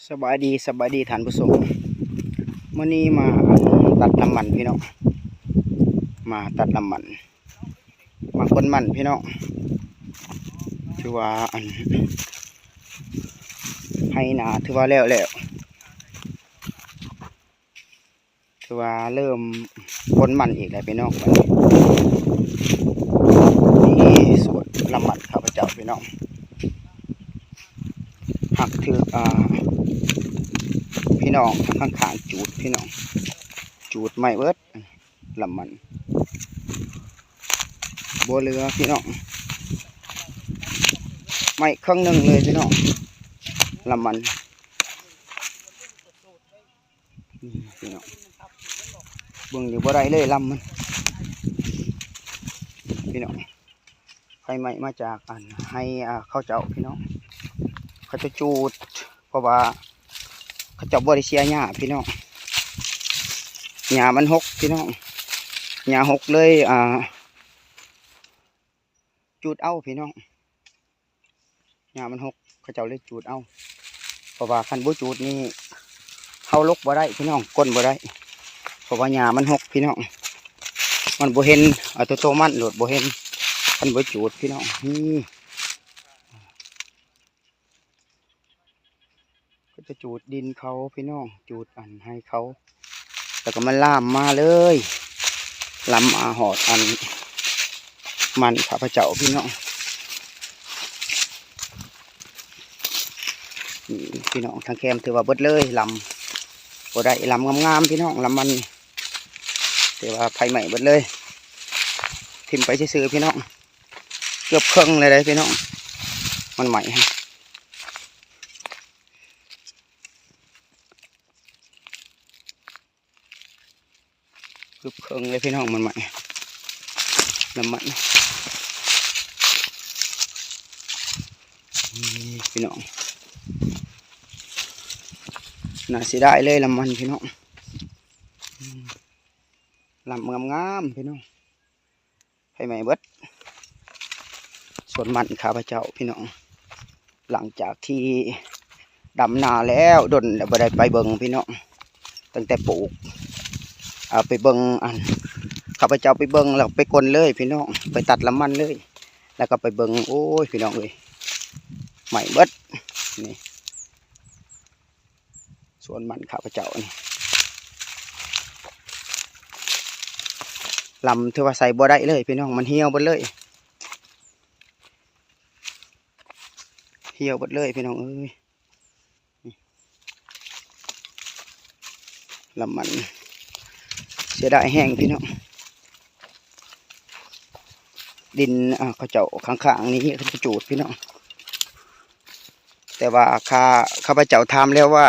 ສະບາຍດີ ສະບາຍດີທ່ານຜູ້ຊົມ. ມື້ນີ້ມາຕັດນ້ຳມັນພີ່ນ້ອງ, ມາຕັດນ້ຳມັນ ມາຂົນມັນພີ່ນ້ອງ. ຖືວ່າອັນ ໄຮ່ນາຖືວ່າແລ້ວແລ້ວ. ຖືວ່າເລີ່ມຂົນມັນອີກແລ້ວພີ່ນ້ອງ. ບັດນີ້ ນີ້ສວນລຳມັນຂ້າພະເຈົ້າພີ່ນ້ອງ, ຫາກຖືກ ອ່າ ພີ່ນ້ອງທາງຂ້າງໆຈູດພີ່ນ້ອງ, ຈູດໄໝ້ເບິດລຳມັນ ບໍ່ເຫຼືອພີ່ນ້ອງ, ໄໝ້ເຄິ່ງໜຶ່ງເລີຍພີ່ນ້ອງ ລຳມັນ. ນີ້ພີ່ນ້ອງ ເບິ່ງນີ້ບໍ່ໄດ້ເລີຍລຳມັນພີ່ນ້ອງ. ໄຟໄໝ້ມາຈາກອັນໄຮ່ ອ່າ ເຂົາເຈົ້າພີ່ນ້ອງ, ເຂົາເຈົ້າຈູດ ເພາະວ່າເຂົາເຈົ້າບໍ່ໄດ້ເສຍຫຍ້າພີ່ນ້ອງ, ຫຍ້າມັນຫົກພີ່ນ້ອງ, ຫຍ້າຫົກເລີຍ ອ່າ ຈູດເອົາພີ່ນ້ອງ. ຫຍ້າມັນຫົກ ເຂົາເຈົ້າເລີຍຈູດເອົາ, ເພາະວ່າຄັນບໍ່ຈູດນີ້ເຮົາຫຼົກບໍ່ໄດ້ພີ່ນ້ອງ, ກົ້ນບໍ່ໄດ້ ເພາະວ່າຫຍ້າມັນຫົກພີ່ນ້ອງ, ມັນບໍ່ເຫັນ ເອົາໂຕໂຕມັນໂລດ ບໍ່ເຫັນ ຄັນບໍ່ຈູດພີ່ນ້ອງ. ນີ້ ເຂົາຈະຈູດດິນເຂົາພີ່ນ້ອງ, ຈູດອັນໄຮ່ເຂົາ ແລ້ວກໍມັນລາມມາເລີຍ, ລາມມາຮອດອັນມັນຂ້າພະເຈົ້າພີ່ນ້ອງ. ນີ້ພີ່ນ້ອງ ທາງແຄມຖືວ່າເບິດເລີຍລຳ, ບໍ່ໄດ້ລຳງາມໆພີ່ນ້ອງ, ລຳມັນຖືວ່າໄຟໄໝ້ເບິດເລີຍ, ຖິ້ມໄປຊື່ໆພີ່ນ້ອງ. ເກືອບເຄິ່ງເລີຍເດ້ພີ່ນ້ອງ ມັນໄໝ້ ເກືອບເຄິ່ງເລີຍພີ່ນ້ອງ ມັນໄໝ້ ນ້ຳມັນ. ນີ້ພີ່ນ້ອງ ໜ້າເສຍດາຍເລີຍນ້ຳມັນພີ່ນ້ອງ, ລຳງາມໆພີ່ນ້ອງ. ໄຟໄໝ້ເບິດສວນມັນຂ້າພະເຈົ້າພີ່ນ້ອງ, ຫຼັງຈາກທີ່ດຳນາແລ້ວດົນແລ້ວ ບໍ່ໄດ້ໄປເບິ່ງພີ່ນ້ອງ, ຕັ້ງແຕ່ປູກ ເອົາໄປເບິ່ງ ອັນ ຂ້າພະເຈົ້າໄປເບິ່ງແລ້ວໄປກົນເລີຍພີ່ນ້ອງ, ໄປຕັດລຳມັນເລີຍ ແລ້ວກໍໄປເບິ່ງ. ໂອ້ຍ ພີ່ນ້ອງເອີຍ ໄໝ້ເບິດ ນີ້ ສວນມັນຂ້າພະເຈົ້ານີ້ ລຳຖືວ່າໃສ່ບໍ່ໄດ້ເລີຍພີ່ນ້ອງ, ມັນຫ່ຽວເບິດເລີຍ ຫ່ຽວເບິດເລີຍພີ່ນ້ອງເອີຍ. ລຳມັນເສຍດາຍແຮງພີ່ນ້ອງ, ດິນ ອ່າ ເຂົາເຈົ້າຂ້າງໆນີ້ເຂົາຈະຈູດພີ່ນ້ອງ, ແຕ່ວ່າຂ້າ ຂ້າພະເຈົ້າຖາມແລ້ວວ່າ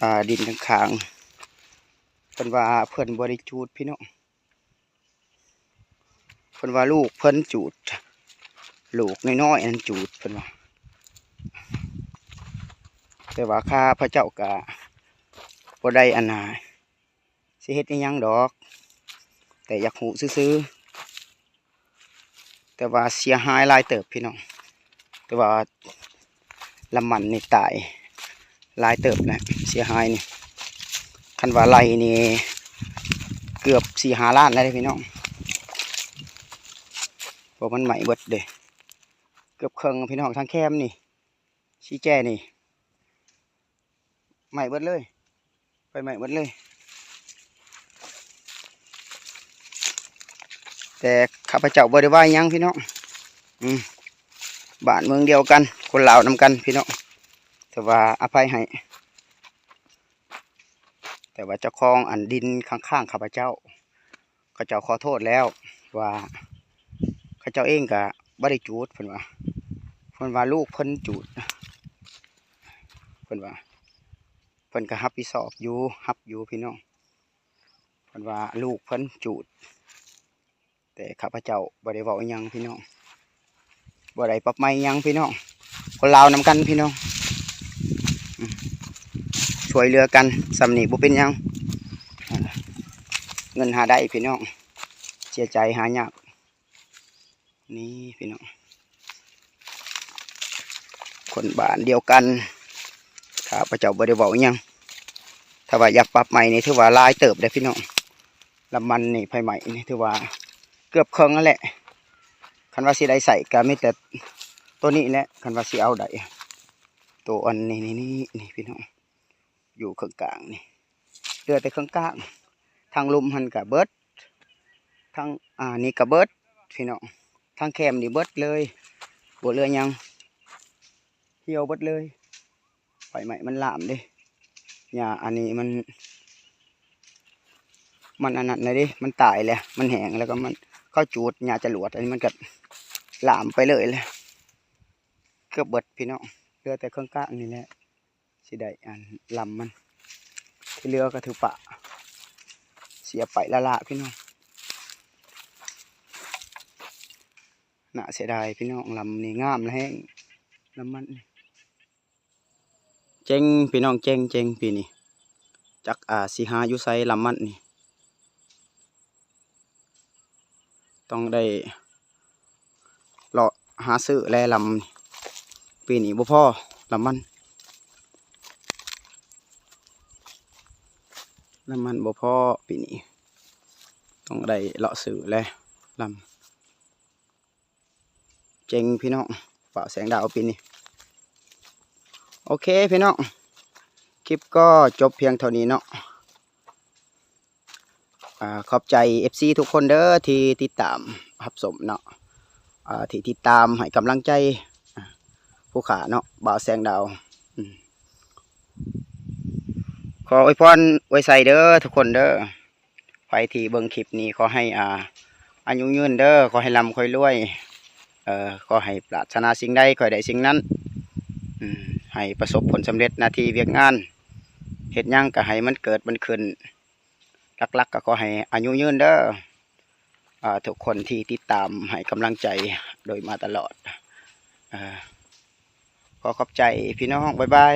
ອ່າ ດິນຂ້າງໆ ເພິ່ນວ່າເພິ່ນບໍ່ໄດ້ຈູດພີ່ນ້ອງ, ເພິ່ນວ່າລູກເພິ່ນຈູດ ລູກນ້ອຍໆນັ້ນຈູດເພິ່ນວ່າ, ແຕ່ວ່າຂ້າພະເຈົ້າກະບໍ່ໄດ້ອັນນ່າ ຊິເຮັດອີ່ຫຍັງດອກ ແຕ່ຢາກຮູ້ຊື່ໆ, ແຕ່ວ່າເສຍຫາຍຫຼາຍເຕີບພີ່ນ້ອງ, ແຕ່ວ່າລຳມັນນີ້ຕາຍຫຼາຍເຕີບແລ້ວ ເສຍຫາຍນີ້, ຄັນວ່າໄລ່ນີ້ເກືອບສີ່ຫ້າລ້ານແລ້ວເດ້ພີ່ນ້ອງ, ເພາະມັນໄໝ້ເບິດເດ້ ເກືອບເຄິ່ງພີ່ນ້ອງ. ທາງແຄມນີ້ ສີ່ແຈນີ້ ໄໝ້ເບິດເລີຍ ໄຟໄໝ້ເບິດເລີຍ, ແຕ່ຂ້າພະເຈົ້າບໍ່ໄດ້ວ່າຫຍັງພີ່ນ້ອງ. ອືມ ບ້ານເມືອງດຽວກັນ ຄົນລາວນຳກັນພີ່ນ້ອງ, ແຕ່ວ່າອະໄພໃຫ້ ແຕ່ວ່າເຈົ້າຂອງອັນດິນຂ້າງໆຂ້າພະເຈົ້າ ເຂົາເຈົ້າຂໍໂທດແລ້ວວ່າ ເຂົາເຈົ້າເອງກະບໍ່ໄດ້ຈູດ ເພິ່ນວ່າ, ເພິ່ນວ່າລູກເພິ່ນຈູດ ເພິ່ນວ່າ, ເພິ່ນກະຮັບຜິດຊອບຢູ່ ຮັບຢູ່ພີ່ນ້ອງ, ເພິ່ນວ່າລູກເພິ່ນຈູດ, ແຕ່ຂ້າພະເຈົ້າບໍ່ໄດ້ເວົ້າອີ່ຫຍັງພີ່ນ້ອງ. ບໍ່ໄດ້ປັບໃໝຫຍັງພີ່ນ້ອງ, ຄົນລາວນຳກັນພີ່ນ້ອງ, ອືມ ຊ່ວຍເຫຼືອກັນສ່ຳນີ້ບໍ່ເປັນຫຍັງ, ເງິນຫາໄດ້ພີ່ນ້ອງ, ເສຍໃຈຫາຍາກ. ນີ້ພີ່ນ້ອງ ຄົນບ້ານດຽວກັນ, ຂ້ ຂ້າພະເຈົ້າບໍ່ໄດ້ເວົ້າຫຍັງ. ຖ້າວ່າຢາກປັບໃໝ່ນີ້ ຖືວ່າຫຼາຍເຕີບເດ້ພີ່ນ້ອງ. ລຳມັນນີ້ໄຟໄໝ້ນີ້ ຖືວ່າເກືອບເຄິ່ງນັ້ນແຫຼະ. ຄັນວ່າຊິໄດ້ໃຊ້ກໍມີແຕ່ໂຕນີ້ແຫຼະ ຄັນວ່າຊິເອົາໄດ້. ໂຕອັນນີ້ ນີ້ ນີ້ ນີ້ພີ່ນ້ອງ ຢູ່ເຄິ່ງກາງນີ້ ເຫຼືອແຕ່ເຄິ່ງກາງ. ທາງລຸ່ມຫັ້ນກະເບິດ ທາງ ອ່າ ນີ້ກະເບິດພີ່ນ້ອງ. ທາງແຄມນີ້ເບິດເລີຍ ບໍ່ເຫຼືອຫຍັງ ຫ່ຽວເບິດເລີຍ. ໄຟໄໝ້ມັນລາມເດ້ ຫຍ້າອັນນີ້ມັນ ມັນອັນນັ້ນແລ້ວເດ້ ມັນຕາຍແລ້ວ ມັນແຫ້ງແລ້ວກໍມັນ ເຂົາຈູດຫຍ້າຈະຫຼວດ ອັນນີ້ມັນກໍລາມໄປເລີຍແຫຼະ. ເກືອບເບິດພີ່ນ້ອງ ເຫຼືອແຕ່ເຄິ່ງກາງນີ້ແຫຼະ ຊິໄດ້ອັນລຳມັນ ທີ່ເຫຼືອກໍຖືປະເສຍໄປລ້າໆ ພີ່ນ້ອງ. ໜ້າເສຍດາຍພີ່ນ້ອງ ລຳນີ້ງາມແຮງ ລຳມັນນີ້. ເຈັງພີ່ນ້ອງ ເຈັງ ເຈັງ ປີນີ້ ຈັກ ອ່າ ຊິຫາຢູ່ໃສ ລຳມັນນີ້ ຕ້ອງໄດ້ເລາະຫາຊື້ແລ ລຳນີ້ ປີນີ້ບໍ່ພໍ ລຳມັນ ລຳມັນບໍ່ພໍປີນີ້ ຕ້ອງໄດ້ເລາະຊື້ແລ ລຳ ເຈັງພີ່ນ້ອງ ປາແສງດາວປີນີ້. ໂອເຄພີ່ນ້ອງ ຄລິບກໍຈົບພຽງເທົ່ານີ້ເນາະ. ອ່າ ຂອບໃຈເອັຟຊີທຸກຄົນເດີ ທີ່ຕິດຕາມຮັບຊົມເນາະ ອ່າ ທີ່ຕິດຕາມໃຫ້ກຳລັງໃຈ ອ່າ ຜູ້ຂ້າເນາະ ບ່າວແສງດາວ. ອືມ ຂໍອວຍພອນອວຍໄຊເດີທຸກຄົນເດີ. ໃຜທີ່ເບິ່ງຄລິບນີ້ ຂໍໃຫ້ ອ່າ ອາຍຸຍືນເດີ ຂໍໃຫ້ລ່ຳຂໍໃຫ້ລວຍ ເອີ ຂໍໃຫ້ປາດຖະໜາສິ່ງໃດ ຂໍໃຫ້ໄດ້ສິ່ງນັ້ນ ອືມ ໃຫ້ປະສົບຜົນສຳເລັດໜ້າທີ່ວຽກງານ ເຮັດຫຍັງກໍໃຫ້ມັນເກີດມັນຂຶ້ນ. ຫຼັກໆ ກໍຂໍໃຫ້ອາຍຸຍືນເດີ ອ່າ ທຸກຄົນທີ່ຕິດຕາມໃຫ້ກຳລັງໃຈໂດຍມາຕະຫຼອດ. ເອີ ຂໍຂອບໃຈພີ່ນ້ອງ ບາຍບາຍ.